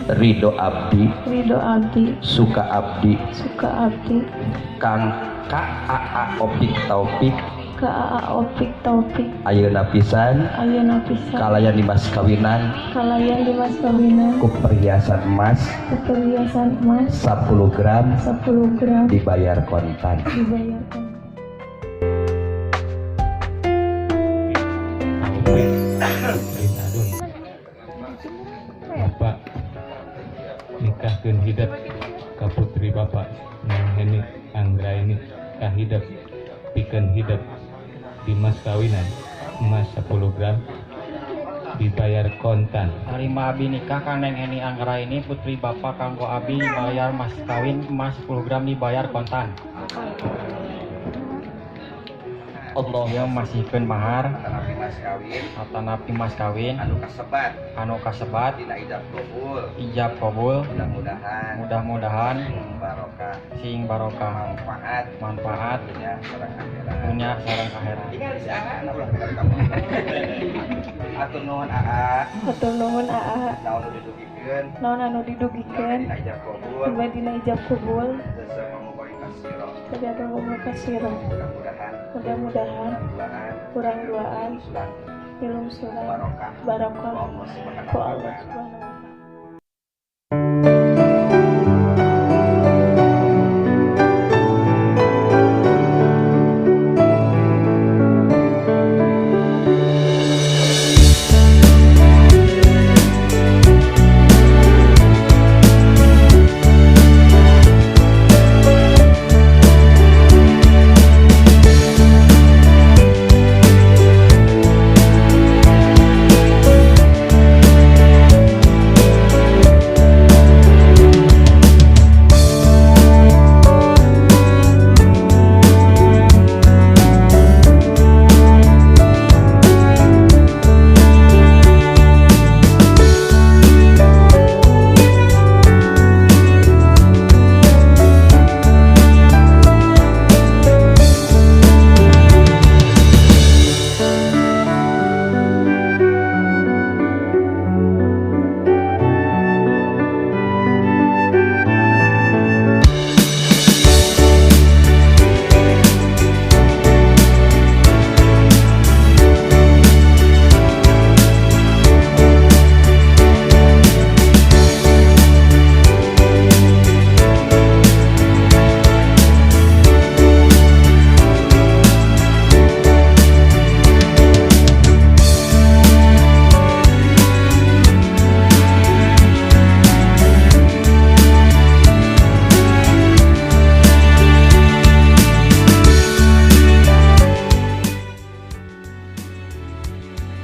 Ridho abdi, Ridho abdi, suka abdi, suka abdi, Kang KAA Opik Taufik, KAA Opik Taufik, ayeuna pisan, ayeuna pisan, kalayan dimas kawinan, kalayan dimas kawinan, ku perhiasan emas, ku perhiasan emas, 10 gram, 10 gram, dibayar kontan, dibayar kontan. Bapak nikahkeun hidep ka putri Bapak Neng Heni Anggraini ka hidep pikeun hidep dimas kawinan emas 10 gram dibayar kontan. Tarima abi nikah ka Neng Heni Anggraini putri Bapak kanggo abi bayar mas kawin emas 10 gram dibayar kontan. Allah ieu masihkeun mahar atanapi mas kawin, atanapi mas kawin anu kasebat, anu kasebat dina ijab kabul, ijab kabul, mudah-mudahan, mudah-mudahan sing barokah, sing barokah, manfaat, manfaat dunya sareng akhirat, dunya sareng akhirat. Ingat si Aa na ulah dengar kamu. Atur nuhun Aa, atur nuhun Aa, naon anu didugikeun, naon anu didugikeun, dina ijab kabul, dina ijab kabul, sesama kasiro, mudah-mudahan, mudah-mudahan, kurang duaan, kurang duaan, barokah, barokah, ku Allah subhanahu.